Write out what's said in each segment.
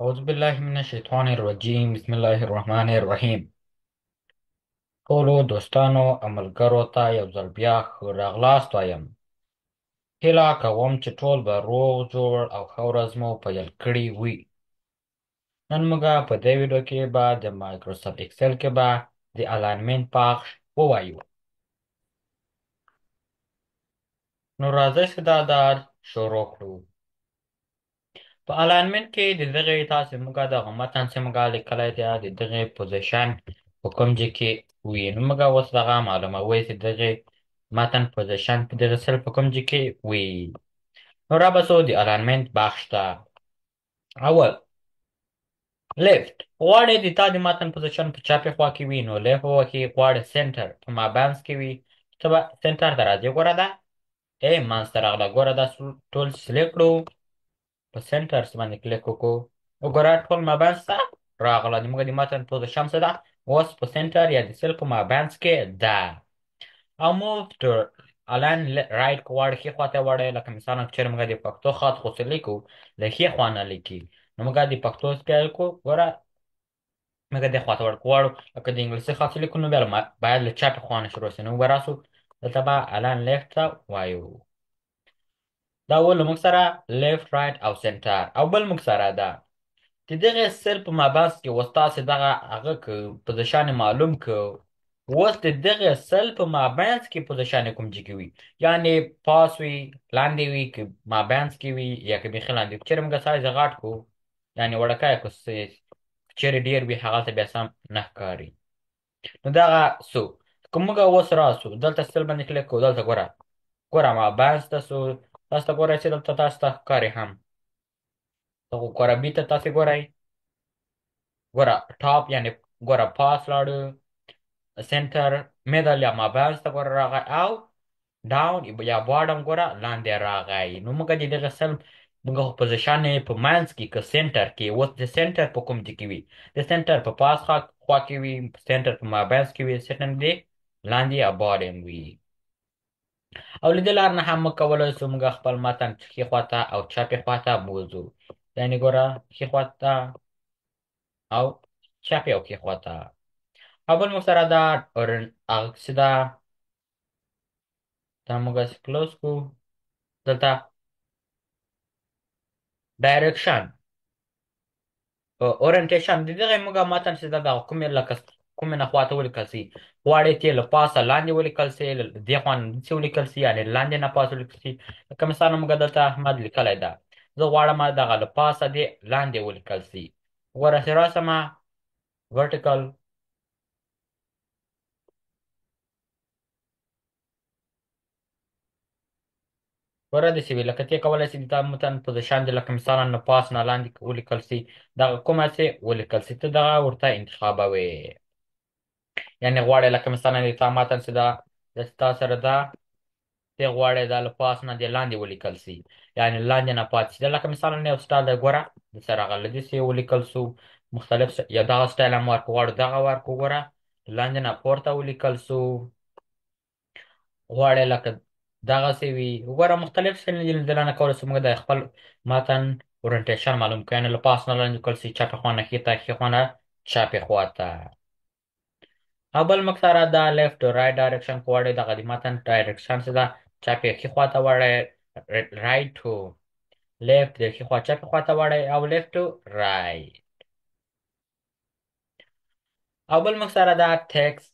اعوذ بالله من الشیطان الرجیم، بسم الله الرحمن الرحیم. ټولو دوستانو او ملګرو ته یو ځل بیا ښه راغلاست وایم. هیله کوم چې ټول به روغ جوړ او ښه ورځ مو پیل کړې وي. نن موږ په دې ویډیو کې به د مایکروسافټ اکسل کې به د alignment بخش ووایو. نو راځئ چې دا دار شروع کړو. په alignment کې د دغې تاسې موږ دغه متن چې موږ لیکلی دی د دغې position په کوم ځای کې وي، نو موږ اوس دغه معلوموي چې دغې متن position په دغه cell په کوم ځای کې وي. نو را به سو د alignment بخش ته. اول left، غواړې د تا د متن position په چپې خوا کې وي نو left ووهي. غواړې center په مابینځ کې وي، ته به center ته راځې. ګوره ده ای منځ ته راغله. ګوره دا ټول select کړو، په center باندې کلیک وکړو، وګوره ټول مابینځ ته راغله. د موږ د متن position څه ده؟ اوس په center یا د cell په مابینځ کې ده. او move to align right که غواړې ښې خوا ته وړی، لکه مثلا که چېرې موږ د پښتو خط خو څه لیکو له ښې خوا نه لیکي، نو موږ د پښتو سپی لیکو. ګوره موږ دې خوا ته وړو. که غواړو لکه د انګلیسي خط لیکو نو بیا باید له چپې خوا نه شروع شي، نو موږ به راسو دلته به align left ته وایو. دا و له موږ سره left، right او center. او بل موږ سره ده د دغې cell په مابینځ کې اوس تاسې دغه هغه که position یې معلوم که، اوس د دغې cell په مابینځ کې position یې کوم ځای کې وي، یعنې پاس وي، لاندې وي، که مابینځ کې وي یا که بیخي لاندې وي. که چېرې موږ size یې غټ کړو، یعنې وړوکی کړو، که چېرې ډېر وي هغلته بیا سم نه ښکاري. نو دغه سو که موږ اوس راسو دلته cell باندې کلیک کړو، دلته ګوره ګوره مابینځ ته سو، تاسو ته ګورئ چې دلته تاسو ته ښکاري هم. دغه ګوره بي ته تاسې ګورئ، ګوره top یعنې ګوره پاس لاړو، center، middle یا مابینځ ته ګوره راغی، او down یا bottom ګوره لاندې راغی. نو موږ د دغه cell موږ خو position یې په منځ کې که center کې، اوس د center په کوم ځای کې وي؟ د center په پاس خوا کې وي، center په مابینځ کې وي، center دې لاندې یا bottom وي. او له دې لارې نه هم موږ کولی شو موږ خپل متن ښي خوا ته او چپې خوا ته بوځو، یعنې ګوره ښي خوا ته او چپې او ښي خوا ته. او بل موږ سره دا هغه څه ده، دا موږ هسې close کړو. دلته direction orientation د دغې موږ متن چې ده دغه کومې لکه کومې نه خوا ته ولیکل سي، غواړې چې له پاسه لاندې ولیکل سي، له دې خوا نه داسې ولیکل سي، یعنې لاندې نه پاسه ولیکل سي. لکه مثلا موږ دلته احمد لیکلی ده، زه غواړم دغه له پاسه دې لاندې ولیکل سي. غوره چې راسمه vertical ګوره داسې وي، لکه ته کولی شې د تا متن position دې لکه مثلا نه پاس نه لاندې ولیکل سي، دغه کومه چې ولیکل سي ته دغه ورته انتخابوې. یعنې غواړې لکه مثلا د تا متن چې ده د ستا سره ده، ته غواړې دا له پاس نه دې لاندې ولیکل سي، یعنې لاندې نه پاتې سي. دا لکه مثلا یو style دی، ګوره داسې راغلی داسې ولیکل سو مختلف یا دغه style هم ورکړو، غواړو دغه ورکړو، ګوره لاندې نه پورته ولیکل سو. غواړې لکه دغسې وي، وګوره مختلف style دي. له دې نه کولی شو موږ د خپل متن orientation معلوم کړو، یعنې له پاس نه لاندې ولیکل سي، چپې خوا نه ښې ته، ښې خوا نه چپې خوا ته. او بل موږ سره دا left to right direction غواړې، دغه د متن direction څه ده، چپې ښې خوا ته وړی، right to left د ښې خوا چپې خوا ته وړی، او left to right. او بل موږ سره دا text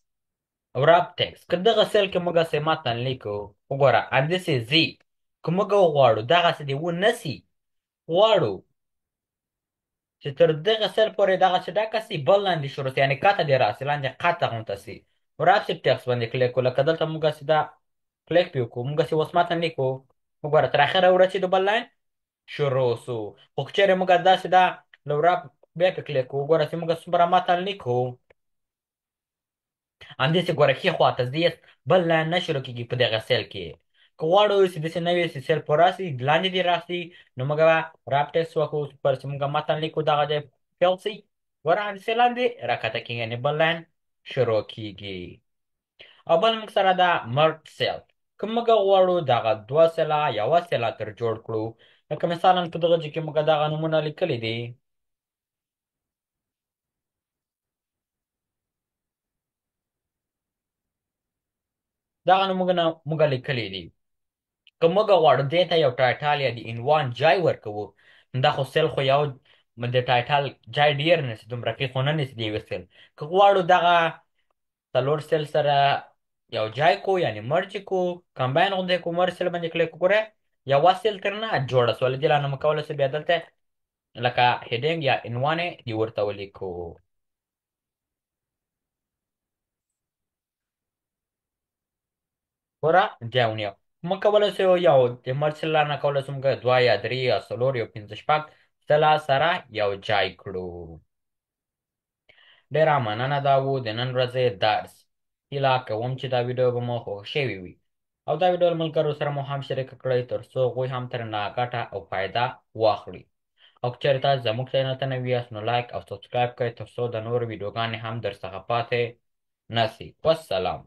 wrap text، که دغه cell کې موږ هسې متن لیکو، وګوره همداسې ځي، که موږ وغواړو دغسې دې ونه سي، غواړو چې تر دغه cell پورې دغسې ډکه سي، بل لاندې شروع سي، یعنې کته دې راسي، لاندې قطع غونته سي. wrap سي text باندې کلیک کړو، لکه دلته موږ هسې دا کلیک پې وکړو، موږ هسې اوس متن لیکو، وګوره تر اخره ورسېدو بل line شروع سو. خو که چېرې موږ داسې دا له wrap بیا پې کلیک کړو، وګوره چې موږ څومره متن لیکو، همداسې ګوره ښې خوا ته ځي، بل line نه شروع کېږي په دغه cell کې. که غواړو چې داسې نه وي چې cell پوره سي، لاندې دې راسي، نو موږ به wrap text وکړو، پر چې موږ متن لیکو دغه دی fill سي، ګوره همداسې لاندې راکښته کېږي، یعنې بل line شروع کېږي. او بل موږ سره دا merge cell، که موږ غواړو دغه دوه cell ه یوه cell ه تر جوړ کړو، لکه مثلا په دغه ځای کې موږ دغه نومونه لیکلي دي، دغه نو موږ نه موږ لیکلي دي. که موږ غواړو دې ته یو title یا د عنوان جای ورکوو، نو دا خو cell خو یو د title جای ډیر نیسي، دومره کې خو نه نیسي د یوه cell. که غواړو دغه څلور cell سره یو جای کو، یعنی merge کو، combine غوندې کو، merge cell باندې کلیک وکړو، یوه cell ترنه جوړه سوله. دې لاندې موږ کولی شو بیا دلته لکه heading یا عنوان یې دې ورته ولیکو. ګوره دی ونیو. موږ کولی شو یو د merge cell نه کولی شو موږ دوه یا درې یا څلور یا پنځه شپږ cell سره یو جای کړو. ډېره مننه. دا و د نن ورځې درس. هیله کوم چې دا ویډیو به مو خوښ شوې وي او دا ویډیو له ملګرو سره مو هم شریکه کړئ تر څو هغوی هم ترنه ګټه او فایده واخلي. او که چېرې تاسو زموږ channel ته نوي یاست نو like او subscribe کړئ تر څو د نورو ویډیوګانې هم در څخه پاتې نه سي. والسلام.